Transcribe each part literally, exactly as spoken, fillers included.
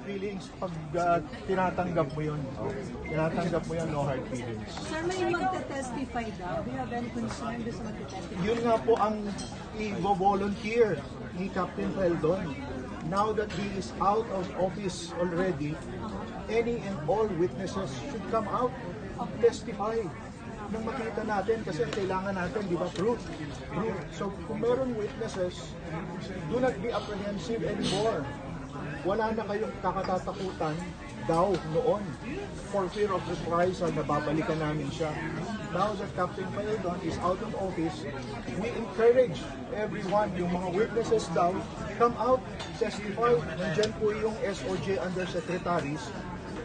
Feelings pag ah, tinatanggap mo yun. Tinatanggap mo yun, no hard feelings. Sir, may magte-testify daw. Do you have any concern doon sa magte-testify? Yun nga po ang i-volunteer ni Captain Peldon. Now that he is out of office already, any and all witnesses should come out, testify. Nang makita natin, kasi ang kailangan natin, di ba, proof. Proof. So, kung meron witnesses, do not be apprehensive anymore. Wala na kayong kakatatakutan daw noon for fear of reprisal na babalikan namin siya. Now that Captain Peldon is out of office, we encourage everyone, yung mga witnesses daw, come out, testify. Nandyan po yung S O J undersecretaries.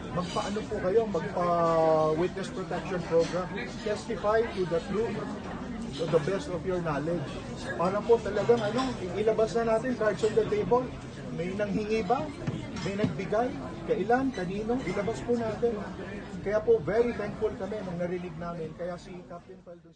Magpaano po kayo, magpa-witness protection program. Testify to the truth to the best of your knowledge. Para po talagang ano, ilabas na natin, cards on the table. May nanghingi ba? May nagbigay? Kailan? Kanino? Ilabas po natin. Kaya po, very thankful kami nung narinig namin. Kaya si Captain Peldon